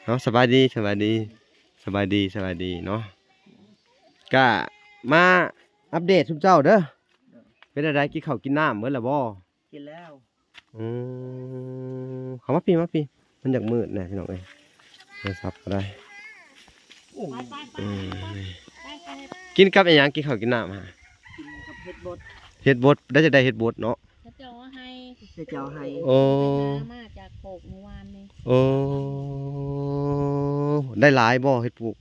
ເນາະ. ສະບາຍດີ ສະບາຍດີ ສະບາຍດີ ສະບາຍດີເນາະ. ກະມາອັບເດດຊຸມເຈົ້າເດີ. ເປັນຈັ່ງໃດ ກິນເຂົ້າກິນນ້ຳເບິດແລ້ວບໍ່? ກິນແລ້ວ. ອືມ ເຂົ້າມາພີ້ ມາພີ້ ມັນຢາກມືດແດ່ພີ່ນ້ອງເອີຍ ໂທລະສັບກໍໄດ້. ອືມ ກິນກັບອີຫຍັງ? ກິນເຂົ້າກິນນ້ຳຫາ? ກິນກັບເຫັດບົດ. ເຫັດບົດ ໄດ້ຈະໄດ້ເຫັດບົດເນາະ. ເຂົາເຈົ້າໃຫ້ ເຂົາເຈົ້າໃຫ້. ໂອ້ ໄປຫາມາຈາກໂຄກມື້ວານນີ້. ໂອ້ ໄດ້ຫຼາຍບໍ່ເຫັດປຸກ?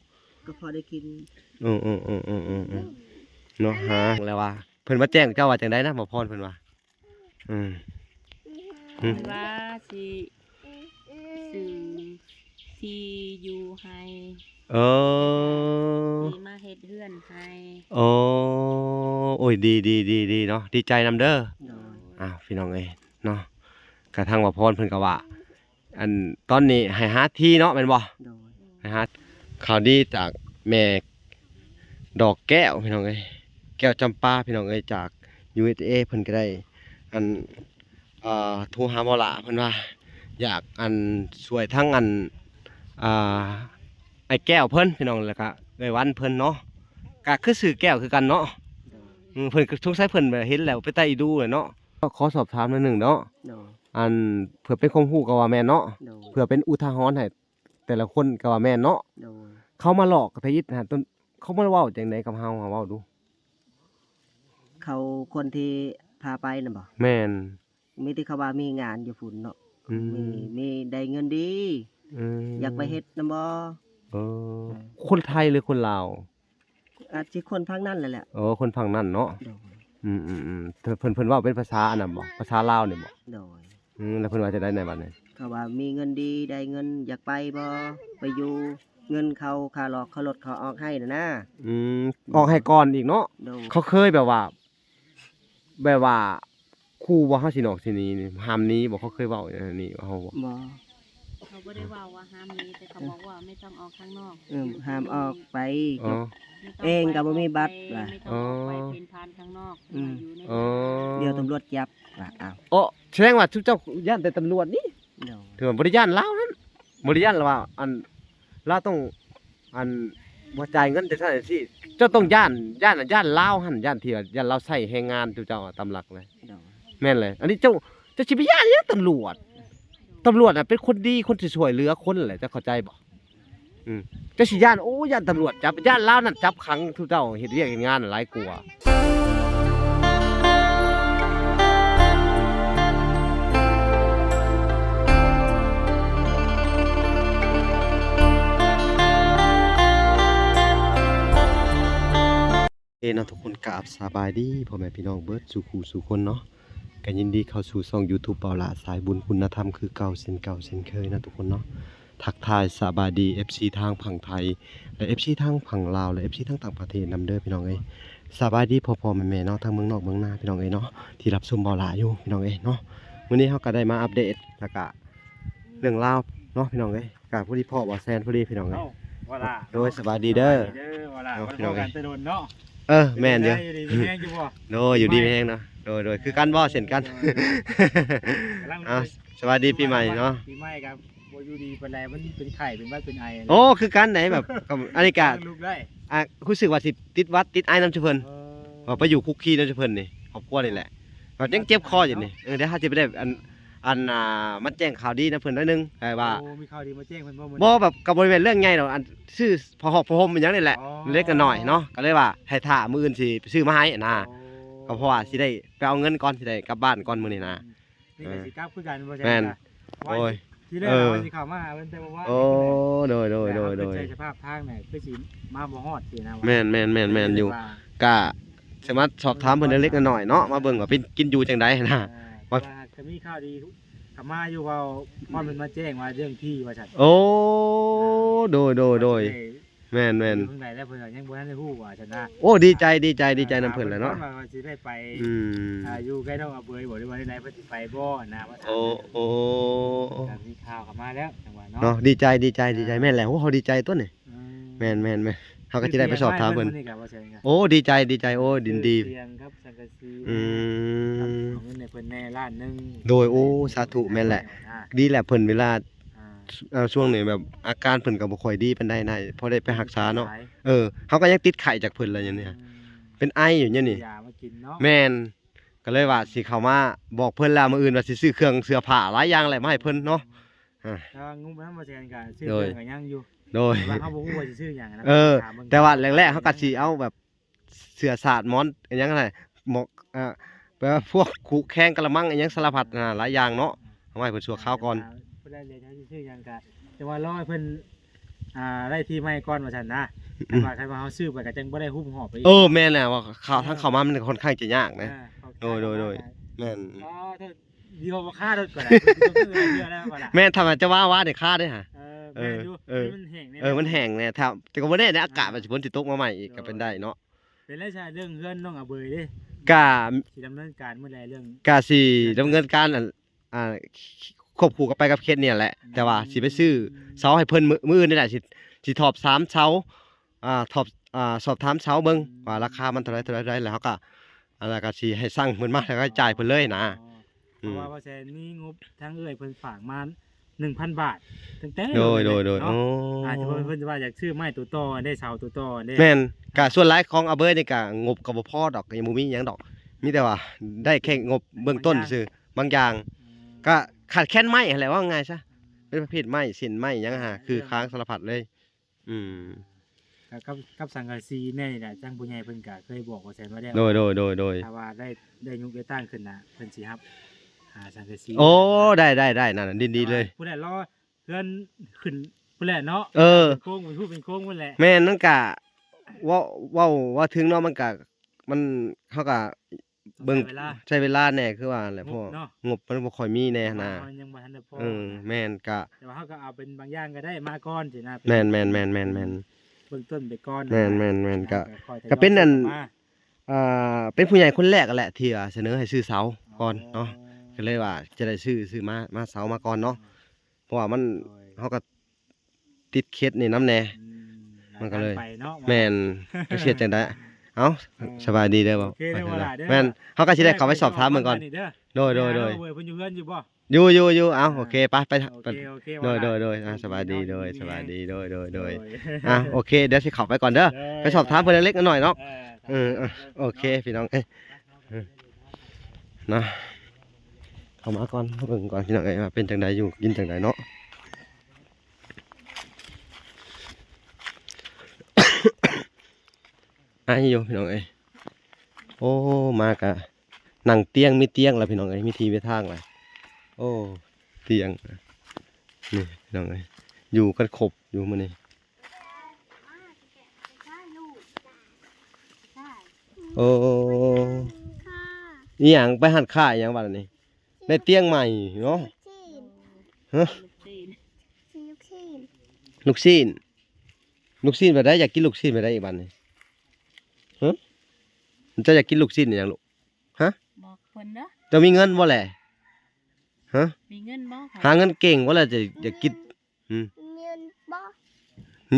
ກໍພໍໄດ້ກິນ. ເອີໆໆໆໆ ເນາະ. ຫາ ແລ້ວວ່າ ເພິ່ນມາແຈ້ງເຈົ້າວ່າຈັ່ງໃດນະ ໝໍພອນເພິ່ນວ່າ? ອືມ ອືມ ວ່າຊິຊື້ທີ່ຢູ່ໃຫ້. ເອີ ທີ່ມາເຮັດເຮືອນໃຫ້. ໂອ້ ໂອ້ຍ ດີໆໆໆເນາະ ດີໃຈນຳເດີ. ໂດຍ. ອ້າວ ພີ່ນ້ອງເອີຍເນາະ ກະທາງໝໍພອນເພິ່ນກໍວ່າ ອັນຕອນນີ້ໃຫ້ຫາທີ່ເນາະ ແມ່ນບໍ່? ໂດຍ. ໃຫ້ຫາ ຂ່າວດີຈາກແມ່ດອກແກ້ວ ພີ່ນ້ອງເອີຍ ແກ້ວຈຳປາ ພີ່ນ້ອງເອີຍ ຈາກ ຢູເອສເອ ເພິ່ນກໍໄດ້ ອັນ ເອີ ໂທຫາໝໍຫຼ້າ ເພິ່ນວ່າຢາກ ອັນ ຊ່ວຍທັງ ອັນ ອ່າ ອ້າຍແກ້ວເພິ່ນ ພີ່ນ້ອງ ແລ້ວກະເອື້ອຍວັນເພິ່ນເນາະ ກະຄືຊື່ແກ້ວຄືກັນເນາະ. ໂດຍ. ອືມ ເພິ່ນກໍສົງໄສເພິ່ນເຫັນແລ້ວເປັນຕາອີດູແຫຼະເນາະ. ຂໍສອບຖາມໜ້ອຍໜຶ່ງເນາະ. ໂດຍ. ອັນ ເພື່ອເປັນຄວາມຮູ້ກໍວ່າແມ່ນເນາະ. ໂດຍ. ເພື່ອເປັນອຸທາຫອນໃຫ້ແຕ່ລະຄົນກໍວ່າແມ່ນເນາະ. ໂດຍ. ເຂົາມາຫຼອກກະທະອິດຫັ້ນ ເຂົາມາເວົ້າຈັ່ງໃດກັບເຮົາ ເຮົາເວົ້າດູ. ເຂົາ ຄົນທີ່ພາໄປນັ້ນບໍ່? ແມ່ນ. ມີແຕ່ເຂົາວ່າມີງານຢູ່ພຸ້ນເນາະ. ອືມ. ມີ ມີໄດ້ເງິນດີ. ອືມ. ຢາກໄປເຮັດນຳບໍ່? ເອີ. ເອີ. ຄົນໄທຫຼືຄົນລາວ? ອາດຊິຄົນພັງນັ້ນແຫຼະ. ເອີ ຄົນພັງນັ້ນເນາະ. ໂດຍ. ອືມໆໆ ເພິ່ນ ເພິ່ນເວົ້າເປັນພາສາອັນນັ້ນບໍ່? ພາສາລາວນີ້ບໍ່? ໂດຍ. ອືມ ແລ້ວເພິ່ນວ່າຈັ່ງໃດໃນບັດນີ້? ເຂົາວ່າມີເງິນດີ ໄດ້ເງິນ ຢາກໄປບໍ່? ໄປຢູ່ ເງິນເຂົາ ຄ່າຫຼອກ ຄ່າລົດ ເຂົາອອກໃຫ້ນະນາ. ອືມ ອອກໃຫ້ກ່ອນອີກເນາະ. ໂດຍ. ເຂົາເຄີຍແບບວ່າ ແບບວ່າ ຂູ່ບໍ່ ເຮົາຊິນອກຊິໜີນີ້ ຫ້າມໜີບໍ່? ເຂົາເຄີຍເວົ້າແນວນີ້ເຮົາບໍ່? ບໍ່. ເຂົາບໍ່ໄດ້ເວົ້າວ່າຫ້າມໜີ ແຕ່ເຂົາບອກວ່າໄມ່ຕ້ອງອອກຂ້າງນອກ. ເອີ ຫ້າມອອກໄປ. ເອີ. ເອງກໍບໍ່ມີບັດວ່າ. ໄມ່ຕ້ອງອອກໄປເພນຜ່ານຂ້າງນອກ. ອືມ. ຢູ່ໃນ. ອໍ. ດຽວຕຳຫຼວດຈັບວ່າ. ອ້າວ. ໂອ້ ສະແດງວ່າຊຸມເຈົ້າຢ້ານແຕ່ຕຳຫຼວດນີ້. ໂດຍ. ຖືວ່າບໍ່ໄດ້ຢ້ານລາວຫັ້ນ ບໍ່ໄດ້ຢ້ານລາວວ່າ ອັນ ລາວຕ້ອງ ອັນ ບໍ່ຈ່າຍເງິນຈັ່ງຊັ້ນຈັ່ງຊີ້ ເຈົ້າຕ້ອງຢ້ານ ຢ້ານ ຢ້ານລາວຫັ້ນ ຢ້ານທີ່ວ່າ ຢ້ານລາວໃຊ້ແຮງງານເຈົ້າ ຕາມຫຼັກນະ. ໂດຍ. ແມ່ນແຫຼະ ອັນນີ້ເຈົ້າ ເຈົ້າຊິໄປຢ້ານຫຍັງຕຳຫຼວດ? ຕຳຫຼວດນະເປັນຄົນດີ ຄົນທີ່ຊ່ວຍເຫຼືອຄົນແຫຼະ ເຈົ້າເຂົ້າໃຈບໍ່? ອືມ ເຈົ້າຊິຢ້ານ ໂອ້ ຢ້ານຕຳຫຼວດຈັບ ຢ້ານລາວນັ້ນຈັບຂັງ ຊຸມເຈົ້າເຮັດວຽກເຮັດງານຫຼາຍກວ່າ. ເອເນາະ ທຸກຄົນ ກາບສະບາຍດີພໍ່ແມ່ພີ່ນ້ອງເບິດສູ່ຄູ່ສູ່ຄົນເນາະ. ກໍຍິນດີເຂົ້າສູ່ຊ່ອງຢູທູບ ເບົາຫຼ້າສາຍບຸນຄຸນນະທຳ ຄືເກົ່າເຊັ່ນເກົ່າເຊັ່ນເຄີຍນະທຸກຄົນເນາະ. ທັກທາຍສະບາຍດີ ເອັຟຊີ ທາງຝັ່ງໄທ ແລະ ເອັຟຊີ ທາງຝັ່ງລາວ ແລະ ເອັຟຊີ ທາງຕ່າງປະເທດນຳເດີພີ່ນ້ອງເອີຍ. ສະບາຍດີພໍ່ໆແມ່ໆເນາະ ທັງເມືອງນອກເມືອງນາພີ່ນ້ອງເອີຍເນາະ ທີ່ຮັບຊົມເບົາຫຼ້າຢູ່ພີ່ນ້ອງເອີຍເນາະ. ມື້ນີ້ເຮົາກໍໄດ້ມາອັບເດດ ແລ້ວກະເລື່ອງລາວເນາະພີ່ນ້ອງເອີຍ. ກະພໍດີພໍ້ບ່າວແຊນພໍດີພີ່ນ້ອງເອີຍ. ເອົ້າ ເບົາຫຼ້າ. ໂດຍ ສະບາຍດີເດີ. ສະບາຍດີເດີ ເບົາຫຼ້າ. ໂດຍພີ່ນ້ອງເອີຍ. ເຈົ້າດົນເນາະ. ເອີ ແມ່ນຢູ່. ຢູ່ດີມີແຮງຢູ່ບໍ່? ໂດຍ ຢູ່ດີມີແຮງເນາະ. ໂດຍໆ ຄືກັນບໍ່? ເຊັ່ນກັນ. ເອົ້າ ສະບາຍດີປີໃໝ່ເນາະ. ປີໃໝ່ກໍບໍ່ຢູ່ດີປານໃດ ມັນເປັນໄຂ້ເປັນຫວັດເປັນໄອ. ໂອ້ ຄືກັນໃດ ແບບ ອັນນີ້ກະ ອ່າ ຮູ້ສຶກວ່າຊິຕິດຫວັດຕິດໄອນຳຊຸເພິ່ນ. ເອີ ວ່າໄປຢູ່ຄຸກຄີນຳຊຸເພິ່ນນີ້ ຄອບຄົວນີ້ແຫຼະ ແບບຍັງເຈັບຄໍຢູ່ນີ້. ເອີ ດຽວເຮົາຊິໄປໄດ້ ອັນ ອັນ ອ່າ ມາແຈ້ງຂ່າວດີນຳເພິ່ນໜ້ອຍໜຶ່ງ ແບບວ່າ. ໂອ້ ມີຂ່າວດີມາແຈ້ງເພິ່ນບໍ່ມື້ນີ້? ບໍ່ ແບບກໍບໍ່ໄດ້ແມ່ນເລື່ອງໃຫຍ່ດອກ ອັນຊື້ຜ້າຫົກຜ້າຫົ່ມອີຫຍັງນີ້ແຫຼະ. ອໍ ເລັກໆນ້ອຍໆເນາະ ກໍເລີຍວ່າໃຫ້ຖ້າມື້ອື່ນຊິຊື້ມາໃຫ້ນະ. ອໍ ກໍເພາະວ່າຊິໄດ້ໄປເອົາເງິນກ່ອນ ຊິໄດ້ກັບບ້ານກ່ອນມື້ນີ້ນະ. ອືມ ນີ້ກໍຊິກັບຄືກັນບໍ່ແຊນ. ແມ່ນ. ໂອ້ຍ ທີແລກ ເອີ ວ່າຊິເຂົ້າມາຫາເພິ່ນແຕ່ບໍ່ວ່າງ. ໂອ້ ໂດຍໆໆໆ ໃນສະພາບທາງນີ້ຄືຊິມາບໍ່ຮອດຊີ້ນະ. ແມ່ນໆໆໆ ຢູ່ ກະສາມາດສອບຖາມເພິ່ນເລັກໆນ້ອຍໆເນາະ ມາເບິ່ງວ່າເປັນກິນຢູ່ຈັ່ງໃດນະ. ເອີ ວ່າ ວ່າກໍມີຂ່າວດີເຂົ້າມາຢູ່ ເວົ້າ ເພິ່ນມາແຈ້ງວ່າເລື່ອງທີ່ວ່າຊັ້ນ. ໂອ້ ໂດຍໆໆ ແມ່ນໆ ຢູ່ທາງໃດແລ້ວ ເພິ່ນກໍຍັງບໍ່ທັນໄດ້ຮູ້ວ່າຊັ້ນນະ. ໂອ້ ດີໃຈ ດີໃຈ ດີໃຈນຳເພິ່ນແຫຼະເນາະ ວ່າຊິໄດ້ໄປ. ອືມ ອ່າ ຢູ່ໃກ້ນ້ອງອາເບີຍບໍ່ ຫຼືວ່າໃດໆ ເພິ່ນຊິໄປບໍ່ນະ ວ່າ. ໂອ້ ໂອ້ ກໍມີຂ່າວເຂົ້າມາແລ້ວ ຈັ່ງວ່າເນາະ. ເນາະ ດີໃຈ ດີໃຈ ດີໃຈ. ອ່າ ແມ່ນແຫຼະ ໂອ້ ເຮົາດີໃຈຕົວນີ້. ອືມ ແມ່ນໆໆ ເຮົາກໍຊິໄດ້ໄປສອບຖາມເພິ່ນ. ມື້ນີ້ກໍບໍ່ເຊີນກັນ. ໂອ້ ດີໃຈ ດີໃຈ. ໂອ້ ດີ ດີ ຕຽງກັບສັງກະສີ. ອືມ ເອົາເງິນໃຫ້ເພິ່ນແດ່ລ້ານໜຶ່ງ. ໂດຍ ໂອ້ ສາທຸ. ແມ່ນແຫຼະ ອ່າ ດີແຫຼະ ເພິ່ນເວລາ ອ່າ ເອີ ຊ່ວງນີ້ແບບອາການເພິ່ນກໍບໍ່ຄ່ອຍດີປານໃດນາຍ ພໍໄດ້ໄປຮັກສາເນາະ. ເອີ ເຮົາກໍຍັງຕິດໄຂ້ຈາກເພິ່ນລະ ຢູ່ນີ້ ອືມ ເປັນໄອຢູ່ນີ້. ຢາມາກິນເນາະ. ແມ່ນ ກໍເລີຍວ່າຊິເຂົ້າມາບອກເພິ່ນແລ້ວ ມື້ອື່ນວ່າຊິຊື້ເຄື່ອງເສື້ອຜ້າຫຼາຍຢ່າງແຫຼະມາໃຫ້ເພິ່ນເນາະ. ອາ ແຕ່ວ່າງົບນຳບໍ່ແຊນກໍຊື້ເຄື່ອງກໍຍັງຢູ່. ໂດຍ ແຕ່ວ່າເຮົາບໍ່ຮູ້ວ່າຊິຊື້ຫຍັງນະ. ເອີ ແຕ່ວ່າແລກໆ ເຮົາກໍຊິເອົາແບບ ເສື້ອສາດໝອນອີ່ຫຍັງຫັ້ນນະ ໝອກ ອ່າ ແບບວ່າພວກຄຸແຄງກະລະມັງອີ່ຫຍັງສາລະພັດນະ ຫຼາຍຢ່າງເນາະ ເອົາໄວ້ເພິ່ນຊົ່ວຄາວກ່ອນ. ເພິ່ນໄດ້ເລີຍ ເຮົາຊິຊື້ຫຍັງກະ ແຕ່ວ່າລໍໃຫ້ເພິ່ນ ອ່າ ໄດ້ທີ່ໃໝ່ກ່ອນວ່າຊັ້ນນະ. ອືມ ຄັນວ່າ ຄັນວ່າເຮົາຊື້ໄປກະຈັ່ງບໍ່ໄດ້ຮຸບຫອບໄປອີກ. ເອີ ແມ່ນແຫຼະ ວ່າເຂົ້າ ເອີ ທາງເຂົ້າມາມັນຂ້ອນຂ້າງຈະຍາກນະ. ເອີ ໂດຍ ໂດຍ ໂດຍ ແມ່ນ. ອໍ ເຖິງ ດີກວ່າບໍ່ຄາລົດກໍໄດ້ ເພິ່ນຕ້ອງເອົາເຮືອແລ້ວກໍໄດ້. ແມ່ນ ຖ້າວ່າຈະວ່າວ່ານີ້ຄາເດ້ຫະ. ເອີ ແມ່ນຢູ່ ເອີ ມັນແຫ້ງແນ່ ເອີ ມັນແຫ້ງແນ່ ຖ້າ ແຕ່ກໍບໍ່ແນ່ໃນອາກາດ ອ່າ ວ່າຊິຝົນຊິຕົກມາໃໝ່ອີກ ໂດຍ ກໍເປັນໄດ້ເນາະ. ເປັນໄດ້ຊະ ເລື່ອງເຮືອນນ້ອງອາເບີຍເດ້ ກະ ຊິດຳເນີນການມື້ໃດ ເລື່ອງ ກະຊິດຳເນີນການ ອັນ ອ່າ ຄ- ຄ- ຄ- ຄ- ຄວບຄູ່ກັນໄປກັບເຂດນີ້ແຫຼະ. ອືມ ແຕ່ວ່າຊິໄປຊື້ເສົາໃຫ້ເພິ່ນ ມື້ ມື້ອື່ນນີ້ແຫຼະ ຊິ ຊິຖອບສາມເສົາ ອ່າ ຖອບ ອ່າ ສອບຖາມເສົາເບິ່ງ ອືມ ວ່າລາຄາມັນເທົ່າໃດ ເທົ່າໃດ ເທົ່າໃດ ແລ້ວເຮົາກໍ ອັນນັ້ນກໍຊິໃຫ້ສັ່ງເພິ່ນມາ ແລ້ວກໍຈ່າຍເພິ່ນເລີຍນະ. ອໍ ອືມ ເພາະວ່າບ່າວແສນມີງົບທາງເອື້ອຍເພິ່ນຝາກມາໜຶ່ງພັນບາດ ຕັ້ງແຕ່ ໂດຍ ໂດຍ ໂດຍ ເນາະ. ອໍ ອາດຈະເພິ່ນ ເພິ່ນວ່າຢາກຊື້ໄມ້ຕົວຕໍ່ເດ້ ເສົາຕົວຕໍ່ເດ້. ແມ່ນ ກະສ່ວນຫຼາຍຂອງອາເບີຍນີ້ກະງົບກໍບໍ່ພໍດອກ ກໍຍັງບໍ່ມີຫຍັງດອກ ມີແຕ່ວ່າໄດ້ແຄ່ງົບເບື້ອງຕົ້ນຊື່ ບາງຢ່າງ ອືມ ກະຂາດແຄນໄມ້ຫັ້ນແຫຼະ ເວົ້າງ່າຍຊະ ເປັນປະເພດໄມ້ ເສັ້ນໄມ້ຫຍັງຫາ ເອີ ຄືຄ້າງສາລະພັດເລີຍ. ອືມ ກໍກັບ ກັບສັງກະສີແນ່ນີ້ແຫຼະ ທາງຜູ້ໃຫຍ່ເພິ່ນກໍເຄີຍບອກວ່າຊັ້ນວ່າແລ້ວ ໂດຍ ໂດຍ ໂດຍ ໂດຍ ຖ້າວ່າໄດ້ ໄດ້ຍຸກໄດ້ຕັ້ງຂຶ້ນນະ ເພິ່ນຊິຮັບ ຫາສັງກະສີ. ໂອ້ ໄດ້ ໄດ້ ໄດ້ ນັ້ນ ຍິນດີເລີຍ. ພຸ້ນແຫຼະ ລໍເຮືອນຂຶ້ນພຸ້ນແຫຼະເນາະ. ເອີ ເປັນໂຄງ ເປັນຮູບເປັນໂຄງພຸ້ນແຫຼະ. ແມ່ນ ມັນກະ ເວົ້າ ເວົ້າ ເວົ້າເຖິງເນາະ ມັນກະ ມັນ ເຮົາກະ ເບິ່ງ ໃຊ້ເວລາ ໃຊ້ເວລາແດ່ ຄືວ່າແຫຼະ ງົບເນາະ ເພາະວ່າງົບມັນບໍ່ຄ່ອຍມີແດ່ຫັ້ນນະ ເຮົາຍັງບໍ່ທັນໄດ້ພໍ. ເອີ ແມ່ນ ກະ ແຕ່ວ່າເຮົາກໍເອົາເປັນບາງຢ່າງກໍໄດ້ ມາກ່ອນຊີ້ນະ. ແມ່ນໆໆໆໆ ເບື້ອງຕົ້ນໄປກ່ອນ. ແມ່ນໆໆ ກະ ກະເປັນອັນ ອ່າ ເປັນຜູ້ໃຫຍ່ຄົນແລກຫັ້ນແຫຼະ ທີ່ວ່າສະເໜີໃຫ້ຊື້ເສົາກ່ອນເນາະ. ອໍ ກໍເລີຍວ່າຈະໄດ້ຊື້ ຊື້ມາ ມາເສົາມາກ່ອນເນາະ ເພາະວ່າມັນ ໂດຍ ເຮົາກໍ ຕິດເຂດນີ້ນຳແດ່ ອືມ ມັນກໍເລີຍ ແມ່ນ ຈັກຊິເຮັດຈັ່ງໃດ. ເອົ້າ ເອີ ສະບາຍດີເດີ. ໂອເຄເດີ ບໍ່ຫຼາຍເດີ. ແມ່ນ ເຮົາກໍຊິໄດ້ເຂົ້າໄປສອບຖາມເບິ່ງກ່ອນ. ໂດຍ ໂດຍ ໂດຍ ເພິ່ນຢູ່ເຮືອນຢູ່ບໍ່? ຢູ່ ຢູ່ ຢູ່. ເອົ້າ ໂອເຄ ໄປ ໄປ. ໂອເຄ ໂອເຄ ໂດຍ ໂດຍ ໂດຍ ອ່າ ສະບາຍດີ ໂດຍ ສະບາຍດີ ໂດຍ ໂດຍ ໂດຍ ອ່າ ໂອເຄ ດຽວຊິເຂົ້າໄປກ່ອນເດີ ໄປສອບຖາມເພິ່ນເລັກໆນ້ອຍໆເນາະ. ເອີ ເອີ ໂອເຄ ພີ່ນ້ອງເອີຍ ເນາະ ເຂົ້າມາກ່ອນ ເບິ່ງກ່ອນ ພີ່ນ້ອງເອີຍ ວ່າເປັນຈັ່ງໃດ ຢູ່ກິນຈັ່ງໃດເນາະ. ອາຍຢູ່ ພີ່ນ້ອງເອີຍ. ໂອ້ ມາກະນັ່ງຕຽງ ມີຕຽງລະ ພີ່ນ້ອງເອີຍ ມີທີ່ມີທາງລະ. ໂອ້ ຕຽງ ນີ້ ພີ່ນ້ອງເອີຍ ຢູ່ກັນຄົບຢູ່ມື້ນີ້. ໂອ້ ອີ່ຫຍັງ ໄປຮ້ານຄ້າອີ່ຫຍັງບັດນີ້? ໄດ້ຕຽງໃໝ່ເນາະ. ຮະ? ລູກຊີ້ນ ລູກຊີ້ນ ລູກຊີ້ນແບບໃດ? ຢາກກິນລູກຊີ້ນແບບໃດອີກບັດນີ້? ຮະ? ເຈົ້າຢາກກິນລູກຊີ້ນອີ່ຫຍັງລູກ? ຮະ? ບອກເພິ່ນເດີ. ເຈົ້າມີເງິນບໍ່ແຫຼະ? ຮະ? ມີເງິນບໍ່? ຫາເງິນເກັ່ງບໍ່ລະ? ຈະຢາກກິນ ອືມ ເງິນບໍ່?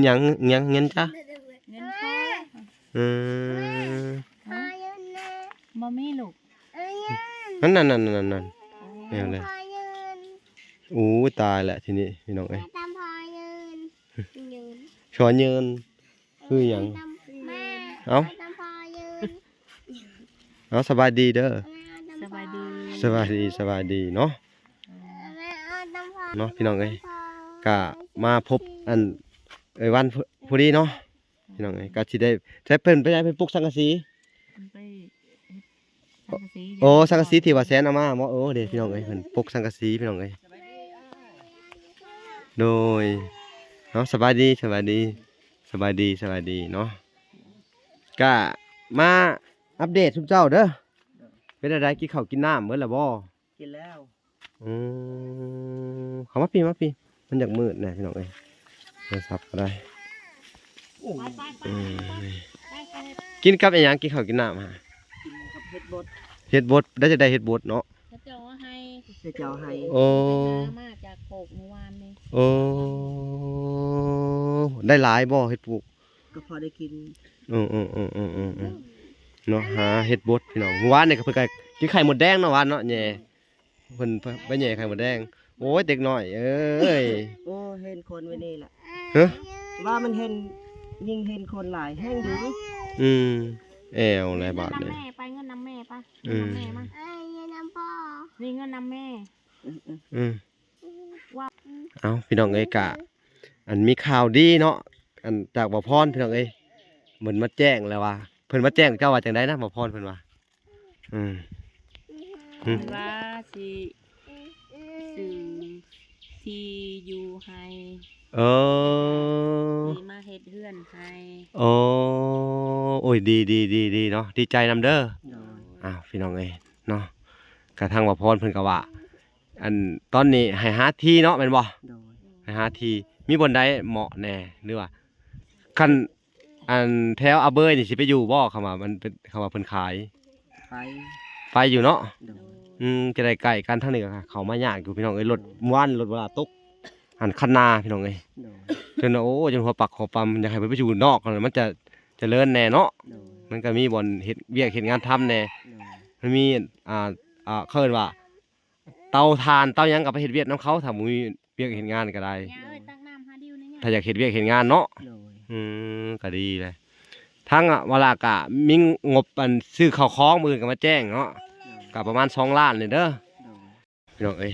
ຫຍັງ ຫຍັງ ເງິນຈ້າ? ເງິນພໍ. ເອີ ຫາເງິນແດ່. ບໍ່ມີລູກ. ນັ້ນໆໆໆ ແມ່ນແຫຼະ. ໂອ້ຍ ຕາຍແລ້ວທີນີ້ ພີ່ນ້ອງເອີຍ. ຂໍເງິນ ຂໍເງິນ ຄືຫຍັງ? ເອົ້າ ເອົາ ສະບາຍດີເດີ. ສະບາຍດີ ສະບາຍດີ ສະບາຍດີເນາະ. ເນາະ ພີ່ນ້ອງເອີຍ ກະມາພົບອັນເອື້ອຍວັນພໍດີເນາະ ພີ່ນ້ອງເອີຍ. ກະຊິໄດ້ ໃຊ້ເພິ່ນໄປ ເພິ່ນປຸກສັງກະສີ. ເພິ່ນໄປເຮັດສັງກະສີ. ໂອ້ ສັງກະສີທີ່ວ່າແຊນເອົາມາບໍ? ໂອ້ ເດ້ ພີ່ນ້ອງເອີຍ ເພິ່ນປົກສັງກະສີ ພີ່ນ້ອງເອີຍ. ໂດຍ ເນາະ ສະບາຍດີ ສະບາຍດີ ສະບາຍດີ ສະບາຍດີເນາະ. ກະມາອັບເດດຊຸມເຈົ້າເດີ. ເປັນຈັ່ງໃດ ກິນເຂົ້າກິນນ້ຳເບິດແລ້ວບໍ? ກິນແລ້ວ. ອືມ ເຂົ້າມາພີ້ ມາພີ້ ມັນຢາກມືດແດ່ ພີ່ນ້ອງເອີຍ. ໂທລະສັບກໍໄດ້. ອືມ ກິນກັບອີ່ຫຍັງ? ກິນເຂົ້າກິນນ້ຳຫາ? ກິນກັບເຫັດບົດ. ເຫັດບົດ ໄດ້ ຈະໄດ້ເຫັດບົດເນາະ. ເຂົາເຈົ້າເອົາໃຫ້ ເຂົາເຈົ້າໃຫ້. ໂອ້ ໄປຫາມາຈາກໂຄກມື້ວານນີ້. ໂອ້ ໄດ້ຫຼາຍບໍ່ເຫັດປຸກ? ກໍພໍໄດ້ກິນ. ເອີໆໆໆໆ ເນາະ ຫາເຫັດບົດ ພີ່ນ້ອງ. ມື້ວານນີ້ກໍເພິ່ນກໍກິນໄຂ່ມົດແດງເນາະ ວານເນາະ ແຫຍ່ ເພິ່ນໄປແຫຍ່ໄຂ່ມົດແດງ. ໂອ້ຍ ເດັກນ້ອຍເອີຍ ໂອ້ ເຫັນຄົນໄວ້ນີ້ລະ ຮະ ວ່າມັນເຫັນ ຍິ່ງເຫັນຄົນຫຼາຍແຮງຢູ່ ອືມ ແອວແລ້ວບາດນີ້ ໄປເງິນນຳແມ່ ໄປເງິນນຳແມ່ ໄປ ອືມ ເງິນນຳແມ່ມາ ນີ້ເງິນນຳແມ່ ອືມ ອືມ ອືມ ເອົ້າ ພີ່ນ້ອງເອີຍ ກະ ອັນ ມີຂ່າວດີເນາະ ອັນ ຈາກບ່າວພອນ ພີ່ນ້ອງເອີຍ ເພິ່ນມາແຈ້ງແລ້ວວ່າ ເພິ່ນມາແຈ້ງເຈົ້າວ່າຈັ່ງໃດນະ ບ່າວພອນ ເພິ່ນວ່າ ອືມ ເພິ່ນວ່າຊິຊື້ທີ່ຢູ່ໃຫ້ ເອີ ຊິມາເຮັດເຮືອນໃຫ້ ໂອ້ ໂອ້ຍ ດີ ດີ ດີ ດີເນາະ ດີໃຈນຳເດີ ໂດຍ ອ້າວ ພີ່ນ້ອງເອີຍເນາະ ກະທາງບ່າວພອນເພິ່ນກະວ່າ ອັນ ຕອນນີ້ໃຫ້ຫາທີ່ເນາະ ແມ່ນບໍ່? ໂດຍ ໃຫ້ຫາທີ່ ມີບ່ອນໃດເໝາະແດ່ ຫຼືວ່າ ຄັນ ອັນ ແຖວອາເບີຍນີ້ຊິໄປຢູ່ບໍ່? ຄຳວ່າມັນເປັນ ຄຳວ່າເພິ່ນຂາຍ ໄປ ໄປຢູ່ເນາະ ໂດຍ ອືມ ຈະໄດ້ໃກ້ກັນ ທາງນີ້ກະເຂົ້າມາຍາກຢູ່ ພີ່ນ້ອງເອີຍ ລົດ ເມື່ອວານນີ້ລົດບໍ່ລາຕົກ ຫັ້ນຄັນນາ ພີ່ນ້ອງເອີຍ ໂດຍ ຈົນວ່າ ໂອ້ ຈົນຫົວປັກຫົວປຳ ຢາກໃຫ້ເພິ່ນໄປຢູ່ນອກ ມັນຈະຈະເລີນແດ່ເນາະ ໂດຍ ມັນກະມີບ່ອນເຮັດວຽກເຮັດງານທຳແດ່ ໂດຍ ມັນມີ ອ່າ ອ່າ ເຂົາເອີ້ນວ່າ ເຕົາຖ່ານເຕົາຫຍັງກະໄປເຮັດວຽກນຳເຂົາ ຖ້າບໍ່ມີວຽກເຮັດງານກະໄດ້ ຍ່າເອີຍ ຕັກນ້ຳຫາດິວແດ່ ຖ້າຢາກເຮັດວຽກເຮັດງານເນາະ ໂດຍ ອືມ ກະດີແຫຼະ ທາງວາລາກະມີງົບ ອັນ ຊື້ເຂົ້າຂອງ ມື້ອື່ນກະມາແຈ້ງເນາະ ໂດຍ ກະປະມານສອງລ້ານນີ້ເດີ ໂດຍ ພີ່ນ້ອງເອີຍ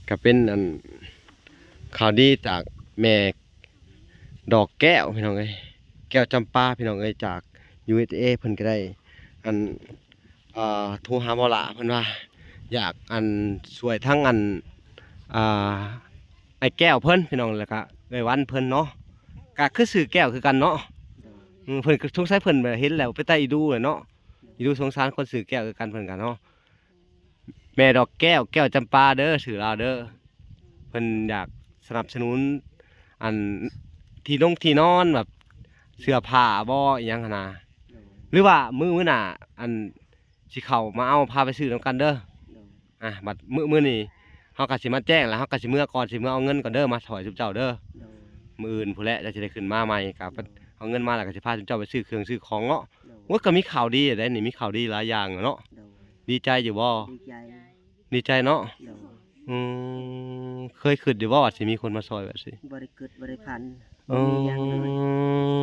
ກະເປັນ ອັນ ຂ່າວດີຈາກແມ່ ດອກແກ້ວ ພີ່ນ້ອງເອີຍ ແກ້ວຈຳປາ ພີ່ນ້ອງເອີຍ ຈາກ ຢູເອສເອ ເພິ່ນກະໄດ້ ອັນ ອ່າ ໂທຫາບໍ່ຫຼ້າ ເພິ່ນວ່າຢາກ ອັນ ຊ່ວຍທັງ ອັນ ອ່າ ອ້າຍແກ້ວເພິ່ນ ພີ່ນ້ອງ ແລ້ວກະເອື້ອຍວັນເພິ່ນເນາະ ກະຄືຊື່ແກ້ວຄືກັນເນາະ ໂດຍ ອືມ ເພິ່ນກະສົງໄສເພິ່ນເຫັນແລ້ວເປັນຕາອີດູແຫຼະເນາະ ອີດູສົງສານຄົນຊື່ແກ້ວຄືກັນ ເພິ່ນກະເນາະ ແມ່ດອກແກ້ວ ແກ້ວຈຳປາເດີ ຊື່ລາວເດີ ເພິ່ນຢາກສະໜັບສະໜູນ ອັນ ທີ່ນົງທີ່ນອນ ແບບເສື້ອຜ້າບໍ່ ອີ່ຫຍັງຫັ້ນນະ ໂດຍ ຫຼືວ່າມື້ ມື້ໜ້າ ອັນ ຊິເຂົ້າມາເອົາ ພາໄປຊື້ນຳກັນເດີ ໂດຍ ອ່າ ບັດມື້ ມື້ນີ້ເຮົາກະຊິມາແຈ້ງ ແລ້ວເຮົາກະຊິເມືອກ່ອນ ຊິເມືອເອົາເງິນກ່ອນເດີ ມາຊ່ອຍຊຸມເຈົ້າເດີ ໂດຍ ມື້ອື່ນພຸ້ນແຫຼະ ຈະໄດ້ຂຶ້ນມາໃໝ່ ກະ ໂດຍ ເອົາເງິນມາແລ້ວກະຊິພາຊຸມເຈົ້າໄປຊື້ເຄື່ອງຊື້ຂອງເນາະ ໂດຍ ໂອ້ຍ ກະມີຂ່າວດີແຫຼະເດນີ້ ມີຂ່າວດີຫຼາຍຢ່າງເນາະ ໂດຍ ດີໃຈຢູ່ບໍ່? ດີໃຈ ດີໃຈເນາະ ໂດຍ ອືມ ເຄີຍຄິດຢູ່ບໍ່ວ່າຊິມີຄົນມາຊ່ອຍແບບຊີ້? ບໍ່ໄດ້ຄິດ ບໍ່ໄດ້ຝັນ ເອີ ບໍ່ມີຫຍັງເລີຍ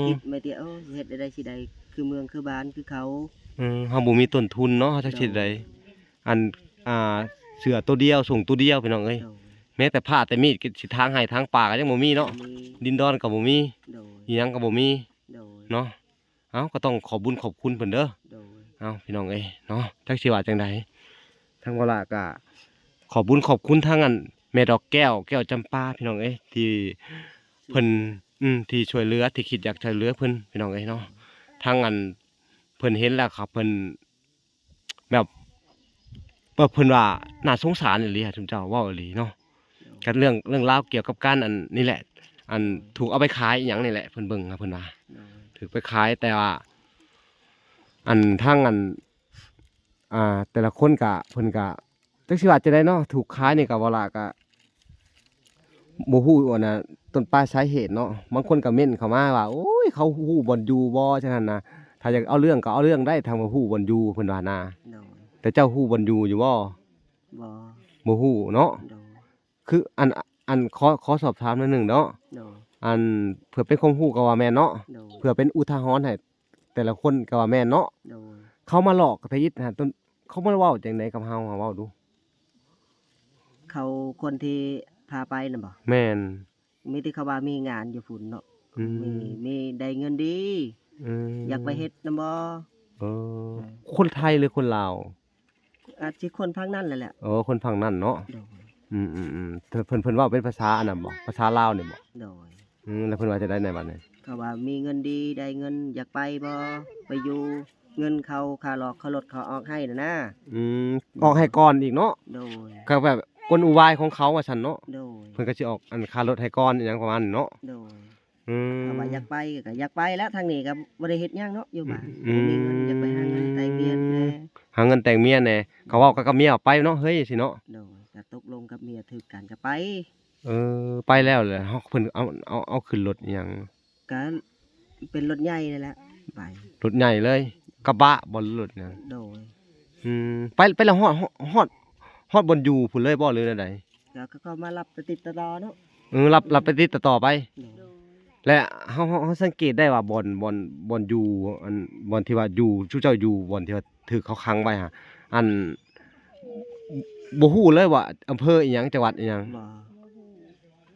ຄິດມາແຕ່ ໂອ້ ຊິເຮັດແນວໃດຊິໄດ້ຄືເມືອງຄືບ້ານຄືເຂົາ ອືມ ເຮົາບໍ່ມີຕົ້ນທຶນເນາະ ເຮົາຈະເຮັດໃດ ໂດຍ ອັນ ອ່າ ເສື້ອໂຕດຽວ ສົ້ງໂຕດຽວ ພີ່ນ້ອງເອີຍ ໂດຍ ແມ້ແຕ່ຜ້າແຕ່ມີດ ກະຊິຖາງໄຮ່ຖາງປາກະຍັງບໍ່ມີເນາະ ບໍ່ມີ ດິນດອນກະບໍ່ມີ ໂດຍ ອີ່ຫຍັງກະບໍ່ມີ ໂດຍ ເນາະ ເອົ້າ ກະຕ້ອງຂອບບຸນຂອບຄຸນເພິ່ນເດີ ໂດຍ ເອົ້າ ພີ່ນ້ອງເອີຍເນາະ ຈັກຊິວ່າຈັ່ງໃດ ທາງວາລາກະຂອບບຸນຂອບຄຸນທາງ ອັນ ແມ່ດອກແກ້ວ ແກ້ວຈຳປາ ພີ່ນ້ອງເອີຍ ທີ່ເພິ່ນ ອືມ ທີ່ຊ່ວຍເຫຼືອ ທີ່ຄິດຢາກຊ່ວຍເຫຼືອເພິ່ນ ພີ່ນ້ອງເອີຍເນາະ ທາງ ອັນ ເພິ່ນເຫັນແລ້ວ ເຂົາ ເພິ່ນ ແບບ ແບບເພິ່ນວ່າໜ້າສົງສານອີ່ຫຼີ ຊຸມເຈົ້າເວົ້າອີ່ຫຼີເນາະ ໂດຍ ກັບເລື່ອງ ເລື່ອງລາວກ່ຽວກັບການ ອັນ ນີ້ແຫຼະ ອັນ ໂດຍ ຖືກເອົາໄປຂາຍອີ່ຫຍັງນີ້ແຫຼະ ເພິ່ນເບິ່ງ ເພິ່ນວ່າ ໂດຍ ຖືກໄປຂາຍ ແຕ່ວ່າ ອັນ ທາງ ອັນ ອ່າ ແຕ່ລະຄົນກະ ເພິ່ນກະ ຈັກຊິວ່າຈັ່ງໃດເນາະ ຖືກຂາຍນີ້ກະ ເວົ້າລະກະ ບໍ່ຮູ້ ອັນນ່າ ຕົ້ນປາຍສາເຫດເນາະ ບາງຄົນກະເມັ້ນເຂົ້າມາວ່າ ໂອ້ຍ ເຂົາຮູ້ບ່ອນຢູ່ບໍ່ ຈັ່ງຊັ້ນນະ ຖ້າຢາກເອົາເລື່ອງກະເອົາເລື່ອງໄດ້ ຖ້າວ່າຮູ້ບ່ອນຢູ່ ເພິ່ນວ່ານະ ໂດຍ ແຕ່ເຈົ້າຮູ້ບ່ອນຢູ່ຢູ່ບໍ່? ບໍ່ ບໍ່ຮູ້ເນາະ ໂດຍ ຄື ອັນ ອັນ ຂໍ ຂໍສອບຖາມໜ້ອຍໜຶ່ງເນາະ ໂດຍ ອັນ ເພື່ອເປັນຄວາມຮູ້ກະວ່າແມ່ນເນາະ ໂດຍ ເພື່ອເປັນອຸທາຫອນໃຫ້ແຕ່ລະຄົນກະວ່າແມ່ນເນາະ ໂດຍ ເຂົາມາຫຼອກກະທະອິດຫັ້ນ ເຂົາມາເວົ້າຈັ່ງໃດກັບເຮົາ ເຮົາເວົ້າດູ ເຂົາ ຄົນທີ່ພາໄປນະບໍ່? ແມ່ນ ມີແຕ່ເຂົາວ່າມີງານຢູ່ພຸ້ນເນາະ ອືມ ມີ ມີໄດ້ເງິນດີ ອືມ ຢາກໄປເຮັດນຳບໍ່? ເອີ ເອີ ຄົນໄທຫຼືຄົນລາວ? ອາດຊິຄົນຝັ່ງນັ້ນແຫຼະແຫຼະ ເອີ ຄົນຝັ່ງນັ້ນເນາະ ໂດຍ ອືມໆໆ ເພິ່ນ ເພິ່ນເວົ້າເປັນພາສາອັນນັ້ນບໍ່? ພາສາລາວນີ້ບໍ່? ໂດຍ ອືມ ແລ້ວເພິ່ນວ່າຈັ່ງໃດໃນບາດນີ້? ເຂົາວ່າມີເງິນດີ ໄດ້ເງິນ ຢາກໄປບໍ່? ໄປຢູ່ ເງິນເຂົາ ຄ່າຫຼອກ ຄ່າລົດເຂົາອອກໃຫ້ນະນາ ອືມ ອອກໃຫ້ກ່ອນອີກເນາະ ໂດຍ ເຂົາແບບກົນອຸບາຍຂອງເຂົາວ່າຊັ້ນເນາະ ໂດຍ ເພິ່ນກະຊິອອກ ອັນ ຄ່າລົດໃຫ້ກ່ອນ ອີ່ຫຍັງປະມານນີ້ເນາະ ໂດຍ ອືມ ເຂົາວ່າຢາກໄປກະຢາກໄປແຫຼະ ທາງນີ້ກະບໍ່ໄດ້ເຮັດຫຍັງເນາະ ຢູ່ບ້ານ ອືມ ບໍ່ມີເງິນ ຢາກໄປຫາເງິນແຕ່ງເມຍ ອືມ ແດ່ ຫາເງິນແຕ່ງເມຍແດ່ ກະເວົ້າກັບເມຍວ່າໄປເນາະ ເຮີ້ຍ ຊີ້ເນາະ ໂດຍ ກະຕົກລົງກັບເມຍ ຖືກກັນກະໄປ ເອີ ໄປແລ້ວແຫຼະ ເຮົາ ເພິ່ນເອົາ ເອົາ ເອົາຂຶ້ນລົດອີ່ຫຍັງ? ກະເປັນລົດໃຫຍ່ນັ້ນແຫຼະ ໄປ ລົດໃຫຍ່ເລີຍ ກະບະບໍ່ ຫຼືລົດຫຍັງ? ໂດຍ ອືມ ໄປ ໄປແລ້ວຮອດ ຮອດ ຮອດ ຮອດບ່ອນຢູ່ພຸ້ນເລີຍບໍ່ ຫຼືແນວໃດ? ກໍ ກໍ ກໍມາລັບໄປຕິດຕໍ່ເນາະ. ເອີ ລັບ ລັບໄປຕິດຕໍ່ໄປ. ໂດຍ ແລະ ເຮົາ ເຮົາ ເຮົາສັງເກດໄດ້ວ່າບ່ອນ ບ່ອນ ບ່ອນຢູ່ ອັນ ບ່ອນທີ່ວ່າຢູ່ ຊຸມເຈົ້າຢູ່ ບ່ອນທີ່ວ່າຖືກເຂົາຂັງໄວ້ຫັ້ນ ອັນ ບໍ່ຮູ້ເລີຍວ່າອຳເພີອີ່ຫຍັງ ຈັງຫວັດອີ່ຫຍັງ. ບໍ່ ບໍ່ຮູ້.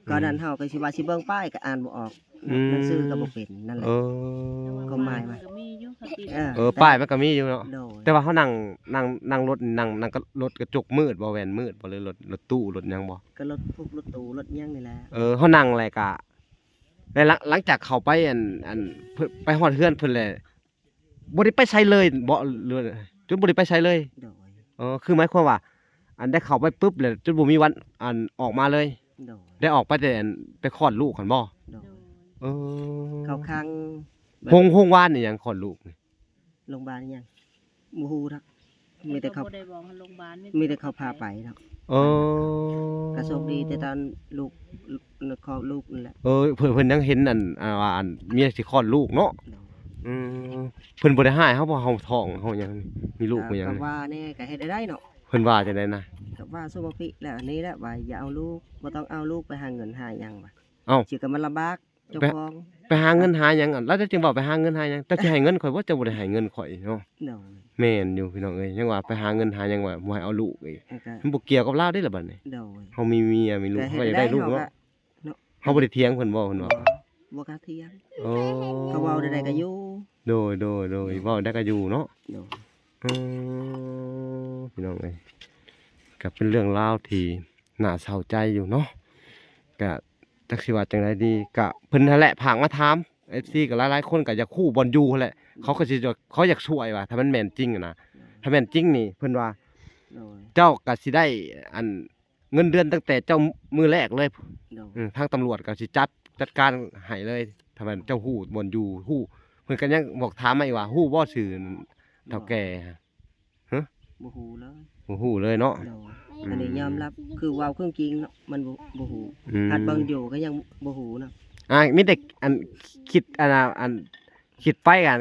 ອືມ ກໍນັ້ນເຮົາກໍຊິວ່າຊິເບິ່ງປ້າຍກໍອ່ານບໍ່ອອກ. ອືມ ໜັງສືກໍບໍ່ເປັນນັ້ນແຫຼະ. ເອີ ຄວາມໝາຍວ່າ ກໍມີຢູ່ ເອີ ເອີ ປ້າຍມັນກໍມີຢູ່ເນາະ. ໂດຍ ແຕ່ວ່າເຮົານັ່ງ ນັ່ງ ນັ່ງລົດ ນັ່ງ ນັ່ງກັບລົດກະຈົກມືດບໍ່ ແວ່ນມືດບໍ່ ຫຼືລົດ ລົດຕູ້ ລົດຫຍັງບໍ່? ກໍລົດພວກລົດຕູ້ລົດຫຍັງນີ້ແຫຼະ. ເອີ ເຮົານັ່ງແລ້ວກະ ແລ້ວຫຼັງ ຫຼັງຈາກເຂົ້າໄປ ອັນ ອັນ ເພິ່ນ ໄປຮອດເຮືອນເພິ່ນແລ້ວ ບໍ່ໄດ້ໄປໃສເລີຍບໍ່ ຫຼືຈົນບໍ່ໄດ້ໄປໃສເລີຍ? ໂດຍ ເອີ ຄືໝາຍຄວາມວ່າ ອັນ ໄດ້ເຂົ້າໄປປຶບແລ້ວຈົນບໍ່ມີວັນ ອັນ ອອກມາເລີຍ? ໂດຍ ໄດ້ອອກໄປແຕ່ ອັນ ໄປຄອດລູກຫັ້ນບໍ່? ໂດຍ ເອີ ເຂົາຂັງ. ໂຮງ ໂຮງບານອີ່ຫຍັງຄອດລູກນີ້? ໂຮງບານອີ່ຫຍັງ ບໍ່ຮູ້ດອກ. ມີແຕ່ເຂົາ ບໍ່ໄດ້ບອກໂຮງບານ ມີແຕ່ເຂົາພາໄປເນາະ. ເອີ ກໍໂຊກດີແຕ່ຕອນລູກ ຄອດລູກນັ້ນແຫຼະ. ເອີ ເພິ່ນ ເພິ່ນຍັງເຫັນ ອັນ ອັນວ່າ ອັນເມຍຊິຄອດລູກເນາະ. ໂດຍ ອືມ ເພິ່ນບໍ່ໄດ້ຮ້າຍເຮົາບໍ່ ເຮົາທ້ອງ ເຮົາຫຍັງ ມີລູກ ກໍ ມີຫຍັງ ກໍວ່າແດ່ ກໍເຮັດໄດ້ເນາະ. ເພິ່ນວ່າຈັ່ງໃດນະ? ກໍວ່າຊຸມມະປິແລ້ວ ອັນນີ້ແຫຼະ ວ່າຢ່າເອົາລູກ ບໍ່ຕ້ອງເອົາລູກໄປຫາເງິນຫາຫຍັງວ່າ. ເອົ້າ ຊິກໍມາລຳບາກ ເຈົ້າຂອງ ໄປຫາເງິນຫາຫຍັງ ອັນ ລາວຈັ່ງເວົ້າໄປຫາເງິນຫາຫຍັງ ເຈົ້າຊິໃຫ້ເງິນຂ້ອຍບໍ່ ເຈົ້າບໍ່ໄດ້ໃຫ້ເງິນຂ້ອຍເນາະ. ໂດຍ ແມ່ນຢູ່ພີ່ນ້ອງເອີຍ ຍັງວ່າໄປຫາເງິນຫາຫຍັງວ່າບໍ່ໃຫ້ເອົາລູກອີກ. ເອີ ມັນບໍ່ກ່ຽວກັບລາວເດ້ລະບັດນີ້. ໂດຍ ເຮົາມີເມຍມີລູກ ກໍເຮັດ ເຮົາກໍຢາກໄດ້ລູກເນາະ. ເຮົາບໍ່ໄດ້ຖຽງເພິ່ນບໍ່ ເພິ່ນວ່າ ບໍ່ ບໍ່ກ້າຖຽງ. ໂອ້ ເຂົາເວົ້າແນວໃດກໍຢູ່. ໂດຍ ໂດຍ ໂດຍ ເວົ້າແນວໃດກໍຢູ່ເນາະ. ໂດຍ ເອີ ພີ່ນ້ອງເອີຍ ກໍເປັນເລື່ອງລາວທີ່ໜ້າເສົ້າໃຈຢູ່ເນາະ. ກໍ ຈັກຊິວ່າຈັ່ງໃດດີ ກະເພິ່ນຫັ້ນແຫຼະຝາກມາຖາມ ເອັຟຊີ ກໍຫຼາຍໆຄົນກໍຢາກຮູ້ບ່ອນຢູ່ຫັ້ນແຫຼະ. ເຂົາກໍຊິ ເຂົາຢາກຊ່ວຍວ່າ ຖ້າມັນແມ່ນຈິງນະ ຖ້າແມ່ນຈິງນີ້ເພິ່ນວ່າ ໂດຍ ເຈົ້າກໍຊິໄດ້ ອັນ ເງິນເດືອນຕັ້ງແຕ່ເຈົ້າມື້ແລກເລີຍ. ໂດຍ ອືມ ທາງຕຳຫຼວດກໍຊິຈັດ ຈັດການໃຫ້ເລີຍ ຖ້າແມ່ນເຈົ້າຮູ້ບ່ອນຢູ່. ຮູ້ ເພິ່ນກໍຍັງບອກ ຖາມມາອີກວ່າ ຮູ້ບໍ່ຊື່ເຖົ້າແກ່? ຮະ ບໍ່ຮູ້ເລີຍ ບໍ່ຮູ້ເລີຍເນາະ. ໂດຍ ອືມ ອັນນີ້ຍອມຮັບ ຄືເວົ້າຄວາມຈິງເນາະ ມັນບໍ່ ບໍ່ຮູ້. ອືມ ຫາດເບິ່ງຢູ່ກໍຍັງບໍ່ຮູ້ເນາະ. ອ່າ ມີແຕ່ ອັນ ຄິດ ອັນ ອັນ ຄິດໄປ ອັນ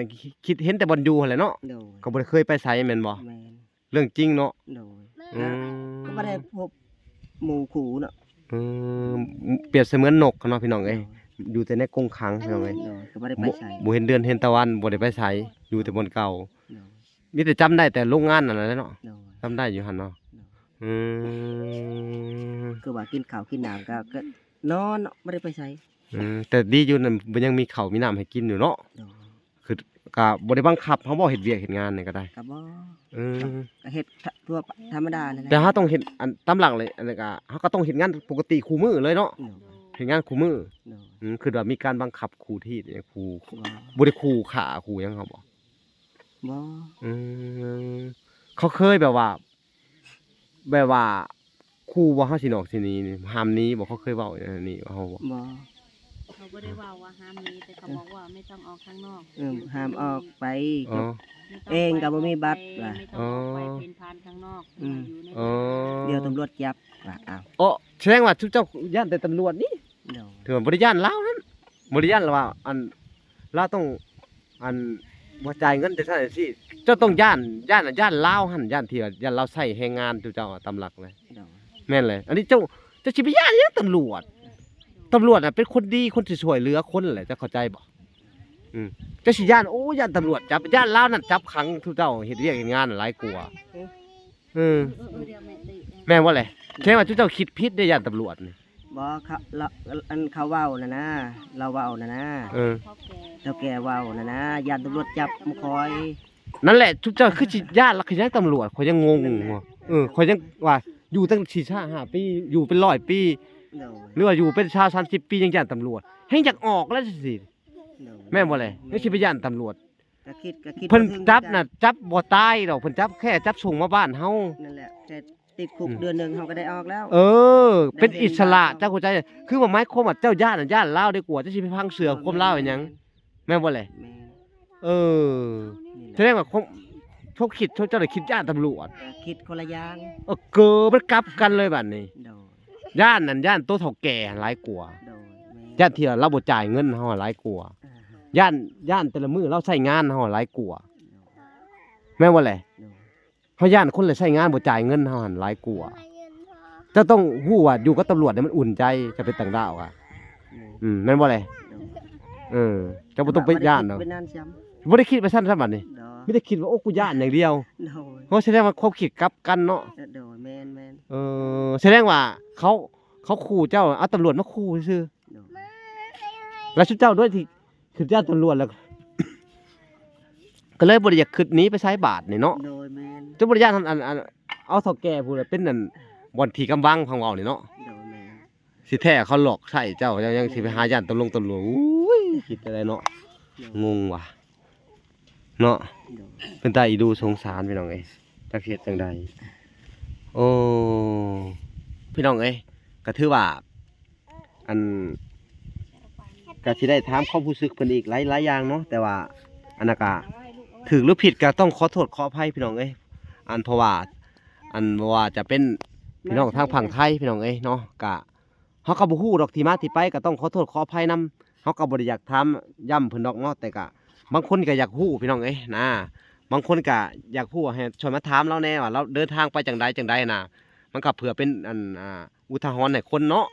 ຄິດເຫັນແຕ່ບ່ອນຢູ່ຫັ້ນແຫຼະເນາະ. ໂດຍ ກໍບໍ່ໄດ້ເຄີຍໄປໃສແມ່ນບໍ່? ແມ່ນ ເລື່ອງຈິງເນາະ. ໂດຍ ອືມ ກໍບໍ່ໄດ້ພົບໝູ່ຄູ່ເນາະ. ອືມ ປຽບສະເໝືອນນົກເນາະ ພີ່ນ້ອງເອີຍ. ໂດຍ ຢູ່ແຕ່ໃນກົງຂັງ ພີ່ນ້ອງເອີຍ. ໂດຍ ກໍບໍ່ໄດ້ໄປໃສ ບໍ່ ບໍ່ເຫັນເດືອນເຫັນຕາວັນ ບໍ່ໄດ້ໄປໃສ ຢູ່ແຕ່ບ່ອນເກົ່າ. ໂດຍ ມີແຕ່ຈຳໄດ້ແຕ່ໂຮງງານນັ້ນແຫຼະເນາະ. ໂດຍ ຈຳໄດ້ຢູ່ຫັ້ນເນາະ. ໂດຍ ອືມ ຄືວ່າກິນເຂົ້າກິນນ້ຳກໍ ກໍນອນເນາະ ບໍ່ໄດ້ໄປໃສ. ອືມ ແຕ່ດີຢູ່ນັ້ນ ຍັງມີເຂົ້າມີນ້ຳໃຫ້ກິນຢູ່ເນາະ. ໂດຍ ຄື ກໍບໍ່ໄດ້ບັງຄັບເຮົາບໍ່ເຮັດວຽກເຮັດງານນີ້ກໍໄດ້. ກໍບໍ່ ເອີ ກໍເຮັດທົ່ວ ທຳມະດານັ້ນແຫຼະ. ແຕ່ເຮົາຕ້ອງເຮັດ ອັນ ຕາມຫຼັກເລີຍ ອັນນີ້ກໍ ເຮົາກໍຕ້ອງເຮັດງານປົກກະຕິຄູ່ມື້ເລີຍເນາະ. ໂດຍ ເຮັດງານຄູ່ມື້. ໂດຍ ອືມ ຄິດວ່າມີການບັງຄັບຂູ່ທີ່ ຫຍັງ ຂູ່ ບໍ່ ບໍ່ໄດ້ຂູ່ຂ້າຂູ່ຫຍັງເຮົາບໍ່? ບໍ່ ອືມ ເຂົາເຄີຍແບບວ່າ ແບບວ່າ ຂູ່ບໍ່ ເຮົາຊິນອກຊິໜີນີ້ ຫ້າມໜີບໍ່? ເຂົາເຄີຍເວົ້າອັນນີ້ກັບເຮົາບໍ່? ບໍ່ ເຂົາບໍ່ໄດ້ເວົ້າວ່າຫ້າມໜີ ແຕ່ເຂົາບອກວ່າ ເອີ ໄມ່ຕ້ອງອອກຂ້າງນອກ. ເອີ ຫ້າມອອກໄປ. ອໍ ເອງກໍບໍ່ມີບັດວ່າ ໄມ່ຕ້ອງອອກໄປ ອໍ ເພນຜ່ານຂ້າງນອກ. ອືມ ຢູ່ໃນ ອໍ ບ້ານ ດຽວຕຳຫຼວດຈັບວ່າ. ອ້າວ ເອີ ສະແດງວ່າຊຸມເຈົ້າຢ້ານແຕ່ຕຳຫຼວດນີ້. ໂດຍ ຖືວ່າບໍ່ໄດ້ຢ້ານລາວຫັ້ນ ບໍ່ໄດ້ຢ້ານລາວວ່າ ອັນ ລາວຕ້ອງ ອັນ ບໍ່ຈ່າຍເງິນຈັ່ງຊັ້ນຈັ່ງຊີ້. ເຈົ້າຕ້ອງຢ້ານ ຢ້ານ ຢ້ານລາວຫັ້ນ ຢ້ານທີ່ວ່າ ຢ້ານລາວໃຊ້ແຮງງານເຈົ້າ ຕາມຫຼັກເລີຍ. ໂດຍ ແມ່ນແຫຼະ ອັນນີ້ເຈົ້າ ເຈົ້າຊິໄປຢ້ານຫຍັງຕຳຫຼວດ? ຕຳຫຼວດນະເປັນຄົນດີ ຄົນທີ່ຊ່ວຍເຫຼືອຄົນແຫຼະ ເຈົ້າເຂົ້າໃຈບໍ່? ອືມ ເຈົ້າຊິຢ້ານ ໂອ້ ຢ້ານຕຳຫຼວດຈັບ ຢ້ານລາວນັ້ນຈັບຂັງ ຊຸມເຈົ້າເຮັດວຽກເຮັດງານຫຼາຍກວ່າ. ເອີ ເອີ ເອີ ແມ່ນບໍ່ແຫຼະ? ແສດງວ່າເຈົ້າຄິດຜິດເດ້ ຢ້ານຕຳຫຼວດນີ້. ບໍ່ ເຂົາ ລະ ອັນ ເຂົາເວົ້ານັ້ນນະ ລາວເວົ້ານັ້ນນະ. ເອີ ເຖົ້າແກ່ເວົ້ານັ້ນນະ ຢ້ານຕຳຫຼວດຈັບມາຄອຍ. ນັ້ນແຫຼະ ຊຸມເຈົ້າຄືຊິຢ້ານ ລະຄືຍັງຕຳຫຼວດ ຂ້ອຍຍັງງົງ. ນັ້ນແຫຼະ ເອີ ຂ້ອຍຍັງວ່າ ຢູ່ຕັ້ງສີ່ຫ້າປີ ຢູ່ເປັນຮ້ອຍປີ. ໂດຍ ຫຼືວ່າຢູ່ເປັນຊາວສາມສິບປີ ຍັງຢ້ານຕຳຫຼວດ ແຮ່ງຢາກອອກແລ້ວຊີ້. ໂດຍ ແມ່ນບໍ່ແຫຼະ? ຍັງຊິໄປຢ້ານຕຳຫຼວດ ກໍຄິດ ກໍຄິດ ເພິ່ນຈັບນະ ບໍ່ເຖິງ ຈັບບໍ່ຕາຍດອກ ເພິ່ນຈັບແຄ່ຈັບສົ່ງມາບ້ານເຮົາ. ນັ້ນແຫຼະ ແຕ່ຕິດຄຸກ ອືມ ເດືອນໜຶ່ງເຮົາກໍໄດ້ອອກແລ້ວ. ເອີ ເປັນອິດສະຫຼະ ເຈົ້າເຂົ້າໃຈ ຄືວ່າໝາຍຄວາມວ່າເຈົ້າຢ້ານນະ ຢ້ານລາວດີກວ່າ ເຈົ້າຊິໄປຟັງເຊື່ອຄວາມລາວອີ່ຫຍັງ. ແມ່ນບໍ່ແຫຼະ? ແມ່ນ ເອີ ນີ້ແຫຼະ ສະແດງວ່າຄວາມ ຄວາມຄິດເຈົ້າ ເຈົ້າໄດ້ຄິດຢ້ານຕຳຫຼວດ ເອີ ຄິດຄົນລະຢ່າງ. ເອີ ເກີ ມັນກັບກັນເລີຍບັດນີ້. ໂດຍ ຢ້ານນັ້ນ ຢ້ານໂຕເຖົ້າແກ່ຫຼາຍກວ່າ. ໂດຍ ແມ່ນ ຢ້ານທີ່ວ່າລາວບໍ່ຈ່າຍເງິນເຮົາຫຼາຍກວ່າ. ອ່າຮະ ຢ້ານ ຢ້ານແຕ່ລະມື້ລາວໃຊ້ງານເຮົາຫຼາຍກວ່າ. ໂດຍ ແມ່ນບໍ່ແຫຼະ? ໂດຍ ເຮົາຢ້ານຄົນລະໃຊ້ງານບໍ່ຈ່າຍເງິນເຮົາຫັ້ນຫຼາຍກວ່າ. ເຈົ້າຕ້ອງຮູ້ວ່າຢູ່ກັບຕຳຫຼວດນີ້ມັນອຸ່ນໃຈ ເຈົ້າເປັນຕ່າງດ້າວອະ. ໂດຍ ອືມ ແມ່ນບໍ່ແຫຼະ? ໂດຍ ເອີ ເຈົ້າບໍ່ຕ້ອງໄປຢ້ານດອກ. ບໍ່ໄດ້ຄິດໄປນັ້ນຊ້ຳບັດນີ້. ໂດຍ ມີແຕ່ຄິດວ່າ ໂອ້ ກູຢ້ານຢ່າງດຽວ. ໂດຍ ໂອ້ ສະແດງວ່າຄວາມຄິດກັບກັນເນາະ. ໂດຍ ແມ່ນໆ ເອີ ສະແດງວ່າເຂົາ ເຂົາຂູ່ເຈົ້າ ເອົາຕຳຫຼວດມາຂູ່ຊື່ໆ. ໂດຍ ແລ້ວຊຸມເຈົ້າດ້ວຍທີ່ ຄືຢ້ານຕຳຫຼວດແລ້ວ ກໍເລີຍບໍ່ໄດ້ຢາກຄິດໜີໄປໃສບາດນີ້ເນາະ. ໂດຍ ແມ່ນ ຈົນບໍ່ໄດ້ຢ້ານ ອັນ ອັນ ເອົາເຖົ້າແກ່ພຸ້ນແຫຼະເປັນ ອັນ ບ່ອນທີ່ກຳບັງຂອງເວົ້ານີ້ເນາະ. ໂດຍ ແມ່ນ ຊິແທ້ເຂົາຫຼອກໃຊ້ເຈົ້າ ເຈົ້າຍັງຊິໄປຫາຢ້ານຕຳລົງຕຳຫຼວດ. ໂອ້ຍ ຄິດຈັ່ງໃດເນາະ. ໂດຍ ງົງວ່າເນາະ. ໂດຍ ເປັນຕາອີດູສົງສານພີ່ນ້ອງເອີຍ ຈັກຊິເຮັດຈັ່ງໃດ. ໂອ້ ພີ່ນ້ອງເອີຍ ກໍຖືວ່າ ອັນ ກະຊິໄດ້ຖາມຄວາມຮູ້ສຶກເພິ່ນອີກຫຼາຍ ຫຼາຍຢ່າງເນາະ ແຕ່ວ່າອັນນັ້ນກະຖືກຫຼືຜິດກະຕ້ອງຂໍໂທດຂໍອະໄພພີ່ນ້ອງເອີຍ. ອັນ ເພາະວ່າ ອັນ ບໍ່ວ່າຈະເປັນພີ່ນ້ອງທາງຝັ່ງໄທພີ່ນ້ອງເອີຍເນາະ ກະ ເຮົາກໍບໍ່ຮູ້ດອກທີ່ມາທີ່ໄປ ກໍຕ້ອງຂໍໂທດຂໍອະໄພນຳ. ເຮົາກໍບໍ່ໄດ້ຢາກຖາມຢ້ຳເພິ່ນດອກເນາະ ແຕ່ກະບາງຄົນກໍຢາກຮູ້ພີ່ນ້ອງເອີຍນະ ບາງຄົນກໍຢາກຮູ້ ໃຫ້ຊ່ວຍມາຖາມລາວແດ່ວ່າລາວເດີນທາງໄປຈັ່ງໃດຈັ່ງໃດນະ. ມັນກໍເພື່ອເປັນ ອັນ ອ່າ ອຸທາຫອນໃຫ້ຄົນເນາະ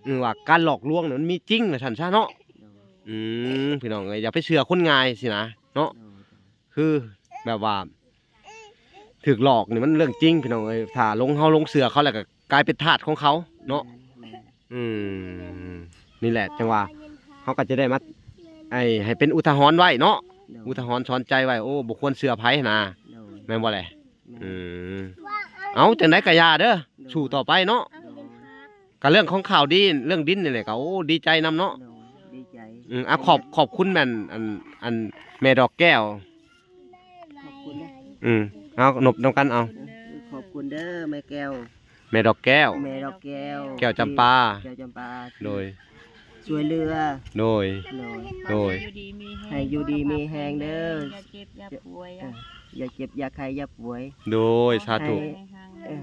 ເອີ ວ່າການຫຼອກລວງນີ້ມັນມີຈິງວ່າຊັ້ນຊະເນາະ. ອືມ ພີ່ນ້ອງເອີຍ ຢ່າໄປເຊື່ອຄົນງ່າຍຊີ້ນະເນາະ. ຄືແບບວ່າຖືກຫຼອກນີ້ມັນເລື່ອງຈິງພີ່ນ້ອງເອີຍ. ຖ້າຫຼົງ ເຮົາຫຼົງເຊື່ອເຂົາແລ້ວກໍກາຍເປັນທາດຂອງເຂົາເນາະ. ອືມ ນີ້ແຫຼະ ຈັ່ງວ່າເຮົາກໍຈະໄດ້ມາ ໄອ້ ໃຫ້ເປັນອຸທາຫອນໄວ້ເນາະ ອຸທາຫອນສອນໃຈໄວ້ ໂອ້ ບໍ່ຄວນເຊື່ອໃຜນະ. ໂດຍ ແມ່ນບໍ່ແຫຼະ? ແມ່ນ ອືມ ເອົາ ຈັ່ງໃດກໍຢ່າເດີ ໂດຍ ສູ້ຕໍ່ໄປເນາະ. ໂດຍ ກໍເລື່ອງຂອງຂ່າວດີ ເລື່ອງດິນນີ້ແຫຼະ ກໍ ໂອ້ ດີໃຈນຳເນາະ. ໂດຍ ດີໃຈ ອືມ ອ່ະ ຂອບ ຂອບຄຸນແມ່ນ ອັນ ອັນ ແມ່ດອກແກ້ວ ຂອບຄຸນເດີ ອືມ ເອົາ ນົບນຳກັນເອົາ. ເອີ ຂອບຄຸນເດີແມ່ແກ້ວ ແມ່ດອກແກ້ວ ແມ່ດອກແກ້ວ ແກ້ວຈຳປາ ແກ້ວຈຳປາ ໂດຍ ຊ່ວຍເຫຼືອ ໂດຍ ໂດຍ ໂດຍ ໃຫ້ຢູ່ດີມີແຮງເດີ ຢ່າເຈັບຢ່າປ່ວຍ ເອີ ຢ່າເຈັບຢ່າໄຂ້ຢ່າປ່ວຍ ໂດຍ ສາທຸ ໃຫ້ ເອີ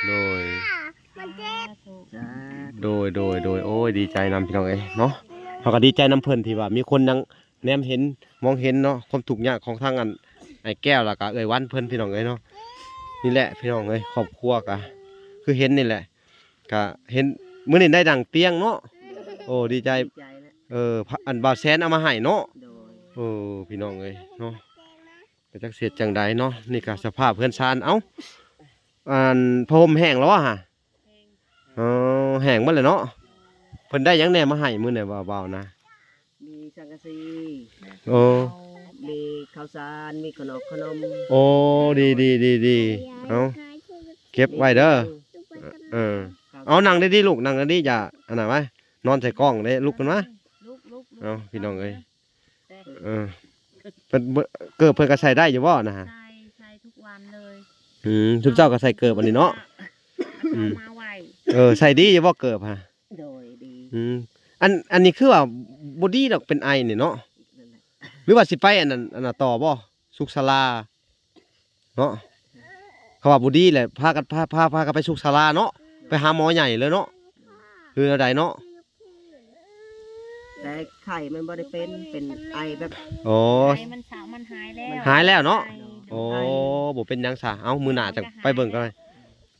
ໂດຍ ສາທຸ ໂດຍ ໂດຍ ໂດຍ ໂອ້ຍ ດີໃຈນຳພີ່ນ້ອງເອີຍເນາະ ເຮົາກໍດີໃຈນຳເພິ່ນທີ່ວ່າມີຄົນຍັງ ແນມເຫັນມອງເຫັນເນາະ ຄວາມທຸກຍາກຂອງທາງ ອັນ ອ້າຍແກ້ວ ແລ້ວກະເອື້ອຍວັນເພິ່ນ ພີ່ນ້ອງເອີຍເນາະ. ນີ້ແຫຼະພີ່ນ້ອງເອີຍ ຄອບຄົວກະຄືເຫັນນີ້ແຫຼະ ກະເຫັນມື້ນີ້ໄດ້ນັ່ງຕຽງເນາະ. ໂອ້ ດີໃຈ ດີໃຈແຫຼະ ເອີ ພະ ອັນ ບ່າວແສນເອົາມາໃຫ້ເນາະ. ໂດຍ ເອີ ພີ່ນ້ອງເອີຍເນາະ ກໍຈັກຊິເຮັດຈັ່ງໃດເນາະ. ນີ້ກະສະພາບເຮືອນຊານ ເອົ້າ ອັນ ຜ້າຫົ່ມແຫ້ງແລ້ວຫວາ? ອໍ ແຫ້ງໝົດແລ້ວເນາະ. ເພິ່ນໄດ້ຫຍັງແດ່ມາໃຫ້ມື້ນີ້ ບ່າວໆ ນະ? ມີສັງກະສີ ໂອ້ ມີເຂົ້າສານ ມີຂະໜອກຂະໜົມ. ໂອ້ ດີໆໆໆ ເອົາ ເກັບໄວ້ເດີ. ເອີ ເອົາ ນັ່ງດີໆ ລູກ ນັ່ງດີໆ ຢ່າອັນນັ້ນໄວ້ ນອນໃສ່ກ້ອງເດ້ ລຸກຂຶ້ນມາ. ເອົາ ພີ່ນ້ອງເອີຍ ເອີ ເພິ່ນ ເກີບເພິ່ນກໍໃສ່ໄດ້ຢູ່ບໍ່ນະ? ໃສ່ ໃສ່ທຸກວັນເລີຍ. ອືມ ຊຸມເຈົ້າກໍໃສ່ເກີບອັນນີ້ເນາະ. ອືມ ເອົາມາໄວ້ ເອີ ໃສ່ດີຢູ່ບໍ່ເກີບຫະ? ໂດຍ ດີ. ອືມ ອັນ ອັນນີ້ຄືວ່າບໍ່ດີດອກ ເປັນໄອນີ້ເນາະ. ນັ້ນແຫຼະ ຫຼືວ່າຊິໄປອັນນັ້ນ ອັນນັ້ນຕໍ່ບໍ່? ສຸກສາລາເນາະ. ເຂົາວ່າບໍ່ດີແຫຼະ ພາກັນ ພາ ພາ ພາກັນໄປສຸກສາລາເນາະ ໄປຫາໝໍໃຫຍ່ເລີຍເນາະ ຫຼືແນວໃດເນາະ? ແຕ່ໄຂ້ມັນບໍ່ໄດ້ເປັນ ເປັນໄອແບບ ໂອ້ ໄອມັນເຊົາ ມັນຫາຍແລ້ວ ຫາຍແລ້ວເນາະ. ໄອ ໂອ້ ບໍ່ເປັນຫຍັງຊະ. ເອົ້າ ມື້ໜ້າຈັ່ງໄປເບິ່ງກັນ.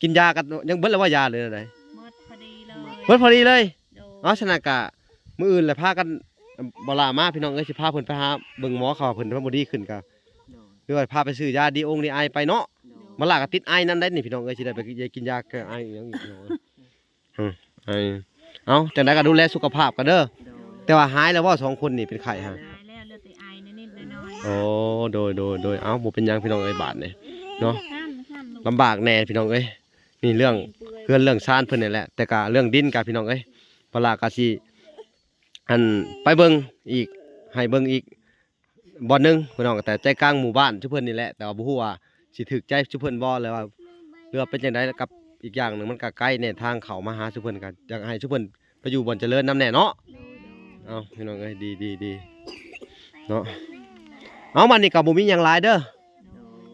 ກິນຢາກັນ ຍັງເບິດແລ້ວບໍ່ ຢາ ຫຼືແນວໃດ? ເບິດພໍດີເລີຍ ເບິດພໍດີເລີຍ. ໂດຍ ເອົາ ສະນັ້ນກະມື້ອື່ນລະພາກັນ ບໍ່ຫຼ້າມາ ພີ່ນ້ອງເອີຍ ຊິພາເພິ່ນໄປຫາເບິ່ງໝໍ ເຂົາວ່າເພິ່ນບໍ່ດີຂຶ້ນກະ ໂດຍ ຫຼືວ່າພາໄປຊື້ຢາດີອົງດີໄອໄປເນາະ. ໂດຍ ບໍ່ຫຼ້າກໍຕິດໄອນຳໄດ້ນີ້ ພີ່ນ້ອງເອີຍ ຊິໄດ້ໄປຢາກິນຢາແກ້ໄອອີ່ຫຍັງອີກ ພີ່ນ້ອງເອີຍ. ອືມ ເອົາ ຈັ່ງໃດກໍດູແລສຸຂະພາບກັນເດີ. ໂດຍ ແຕ່ວ່າຫາຍແລ້ວບໍ່ ສອງຄົນນີ້ເປັນໄຂ້ຫະ? ຫາຍແລ້ວ ເຫຼືອແຕ່ໄອນິດໆໜ້ອຍໆ. ໂອ້ ໂດຍໆໆ ເອົາ ບໍ່ເປັນຫຍັງ ພີ່ນ້ອງເອີຍ ບາດນີ້ເນາະ. ລຳບາກແດ່ ພີ່ນ້ອງເອີຍ. ນີ້ເລື່ອງເຮືອນເລື່ອງຊານເພິ່ນນີ້ແຫຼະ ແຕ່ກະເລື່ອງດິນກະ ພີ່ນ້ອງເອີຍ ປະຫຼາກະຊິ ອັນ ໄປເບິ່ງອີກ ໃຫ້ເບິ່ງອີກບ່ອນໜຶ່ງ ພີ່ນ້ອງ ແຕ່ໃຈກາງໝູ່ບ້ານຊຸເພິ່ນນີ້ແຫຼະ ແຕ່ວ່າບໍ່ຮູ້ວ່າຊິຖືກໃຈຊຸເພິ່ນບໍ່ ຫຼືວ່າ ຫຼືວ່າເປັນຈັ່ງໃດ. ແລ້ວກັບອີກຢ່າງໜຶ່ງມັນກະໄກແດ່ ທາງເຂົ້າມາຫາຊຸເພິ່ນ ກະຢາກໃຫ້ຊຸເພິ່ນໄປຢູ່ບ່ອນຈະເລີນນຳແດ່ເນາະ. ເອົາ ພີ່ນ້ອງເອີຍ ດີໆໆ ເນາະ. ເອົາ ບັດນີ້ກໍບໍ່ມີຫຍັງຫຼາຍເດີ.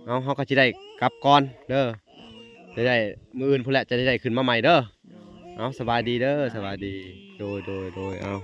ເອົາ ເຮົາກໍຊິໄດ້ກັບກ່ອນເດີ ໄດ້ ໄດ້ມື້ອື່ນພຸ້ນແຫຼະ ຈະໄດ້ຂຶ້ນມາໃໝ່ເດີ. ເອົາ ສະບາຍດີເດີ ສະບາຍດີ. ໂດຍໆໆ ເອົາ